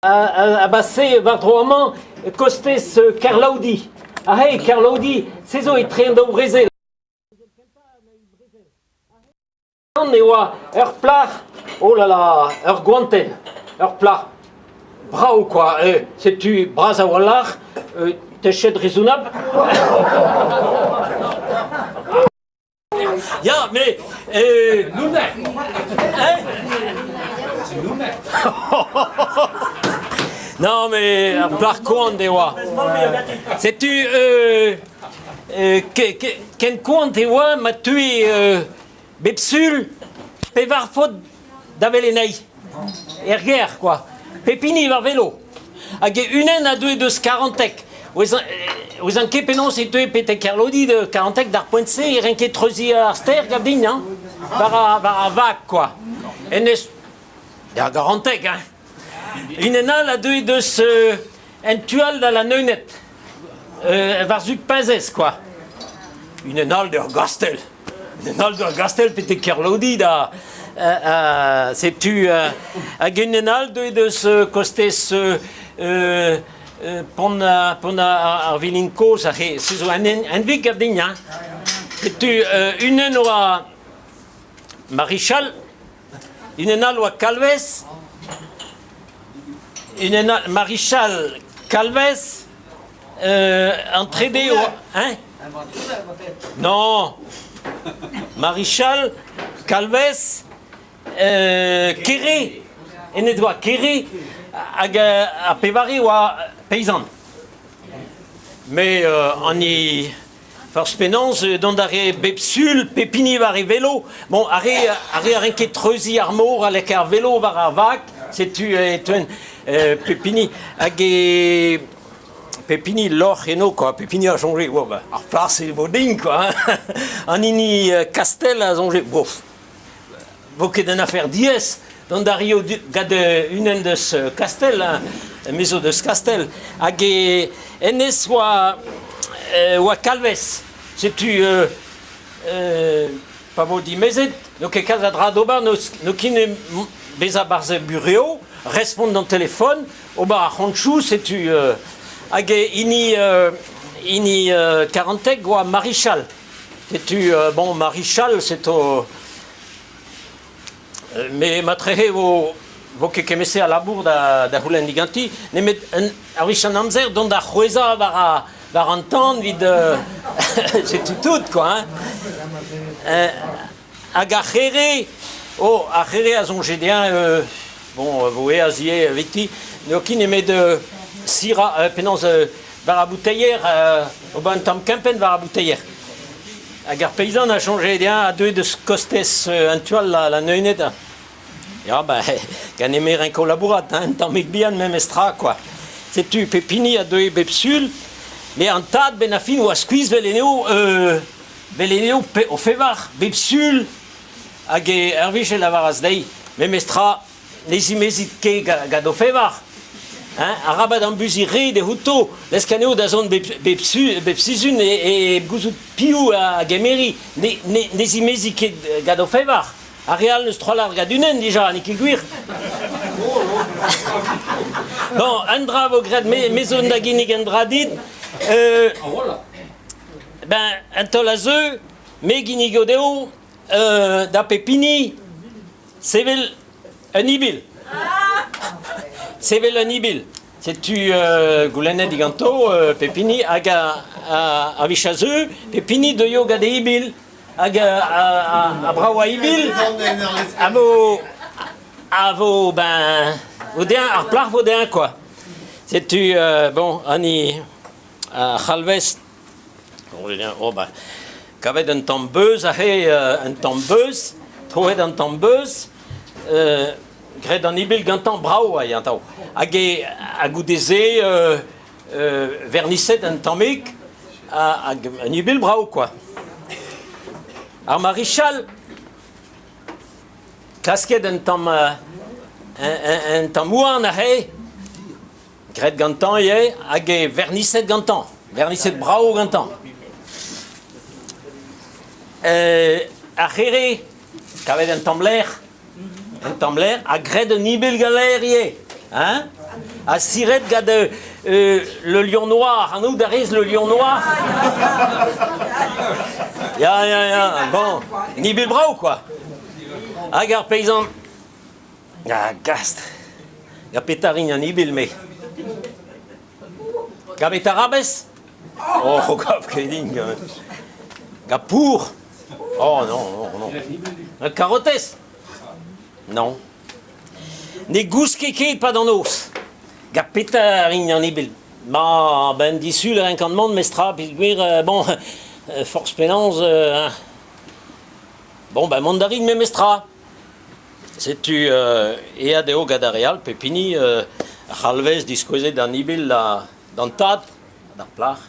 A base war-dro amañ kostez Kerlaodi. Aze, Kerlaodi, se zo etre an daou brezel. E oa ur plac'h, oh là là, ur goantenn, ur plac'h brav quoi, setu bras a-walc'h, techet rezonabl. Ya, mais hein? Non, mais ar plac'h koant e oa. Setu ken koant e oa ma teue bep sul pevar faotr da wel anezhi. Er gêr, quoi. Pep hini war velo. Hag e-unan a deue deus Karanteg. Ouezan ket penaos e teue betek Kerlodi de Karanteg d'ar poent-se e renke treuziñ ar stêr, gav din, hein, war ar, war ar vag, quoi. Hennezh, da Garanteg, hein. Unan all a deue deus en tu all da Lanneuned, war-zu Peñzez, quoi. Unan all d'ur gastell. Un all d'ur gastell betek Kerlodi da setu hag un all deuet eus kostez pont pont ar vilin kozh aze se zo un envig gav din hein. Setu unan oa Marichal, unan all oa Kalvez, unan all Marichal Kalvez, an trede oa hein? Non. Marichal, Kalvez, Kere, hennezh oa Kere, hag ar pevare oa peizant. Me an hini forzh penaos dont a rae bep sul pep hini war e velo. Bon, ar re, ar re a renke treuziñ ar mor a lakae ar velo war ar vag, setu e teuen pep hini. Hag e Pep hini lorc'h eno kwa, pep hini a soñje, oh, bah, ar plas e vo din kwa. Hein. An hini Kastell a soñje, bof, vo ket un afer diaes dont da rio gant unan deus Kastell, hein, me zo deus Kastell. Hag e hennezh oa, oa Kalvez. Setu pa vo dimezet, n'eo ket kalz a dra d'ober, n'eo ket bezañ 'barzh burev, respont d'an telefon, Ober ar c'hontchoù, setu hag hini hini Karanteg oa Marichal. Setu bon Marichal, setu me matrehe vo vo ket kement-se a labour da da c'houlenn diganti, nemet un ar wech an amzer dont da c'hwezhañ war ar war an tan evit setu tout quoi hein. Hag ar c'here, oh, ar c'here a soñje dezhañ, bon, vo aes ivez eviti, n'eo ket nemet sirañ, penaos, war ar bouteier, ober un tamm kempenn war ar bouteier. Hag ar peizant a soñje dezhañ a deue deus kostez an tu all la Naoned. Ya, ben, ganemer un kolabourat, hein, un tammig bihan memestra, quoi. Setu pep hini a deue bep sul, met an tad benn ar fin oa skuizh 'vel eno, Vel eo o fevar bep sul hag ur wech e lavaras dezhi memestra ne zimezit ket gant o fevar. Hein, arabat ambuziñ re dezhouto, lesk anezho da zont bep, bep sizhun e gouzout piv a gemeri. Ne, ne, ne zimezi ket gant o fevar. Ar re all n'eus trawalc'h gant unan dija, n'eo ket gwir? Bon, un dra vo graet, me, me zo da ginnig un dra dit. Euh, Ben, un taol a zeu, me ginnigo dezho da pep hini sevel un ibil. Sevel un ibil. Setu goulennet diganto pep hini hag a wech a zeu, pep hini deuio gant e ibil. Hag a brav a ibil a vo, a vo ben, vo dezhañ, ar plac'h vo dezhañ quoi. Setu bon, an hini Ar c'halvez, oh ben, kavet un tamm beuz aze, un tamm beuz, troet an tamm beuz, graet an ibil gantañ brav a ya atav. Hag e, ha goude-se verniset un tammig, hag un ibil brav quoi. Ar marichal, klasket un tamm, un tamm houarn aze, Graet gantañ ivez hag e verniset gantañ, verniset brav gantañ. Ar c'here, kavet un tamm ler, un tamm ler, ha graet un ibil gant ler ivez, hein? Ha siret gant le lion noir, anaout a rez le lion noir? Ya, ya, ya, bon, ni bet brav quoi. Hag ar peizant, ah gast, gant petra 'rin an ibil me? Gant betarabez? Oh, gav ket din. Gant pour? Oh non, non, non. Gant karotez? Non. Ne gouske ket e-pad an noz. Gant petra a rin an ibil? Ma, ben disul e renkan mont mestra peogwir, bon, forzh penaos, hein. Bon, ben mont a rin memestra. Setu aet eo gant ar re all, pep hini ar c'halvez diskouezet d'an ibil d'an tad, d'ar plac'h.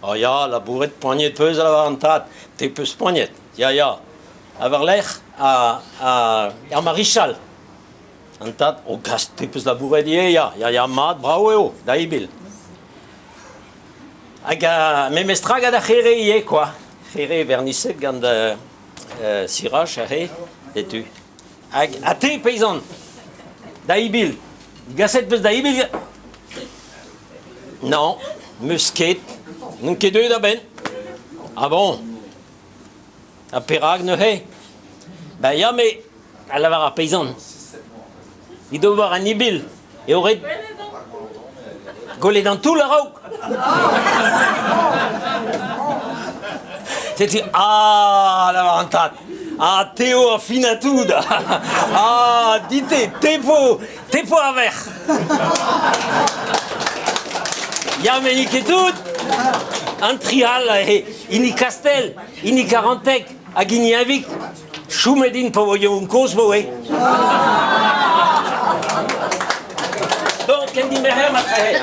Oh ya, labouret poaniet 'peus a lavar an tad, te 'peus poaniet, ya ya. Ha war-lerc'h ar marichal, an tad, o gast, te 'peus labouret ivez, ya, ya, ya, mat, brav eo, da ibil. Hag memestra gant ar c'here ivez, quoi. C'here verniset gant Siraj aze, setu. Hag ha te, peizant, da ibil, gaset 'peus da ibil? Non, 'meus ket, n'on ket deuet a-benn. Ah bon? Ha perak neuze? Ben ya, me, a lavar ar peizant, evit ober an ibil eo ret gwelet an toull a-raok. Setu, ah, lavar an tad, ah, te eo ar finañ tout, ah, dit-te, te 'po, te 'po ar verc'h. Ya, met n'eo ket tout. An tri all, hini Kastell, hini Karanteg hag hini Henvig. Chomet int pa vo kozh 'vo eo. Bon, ken dimerc'her matre.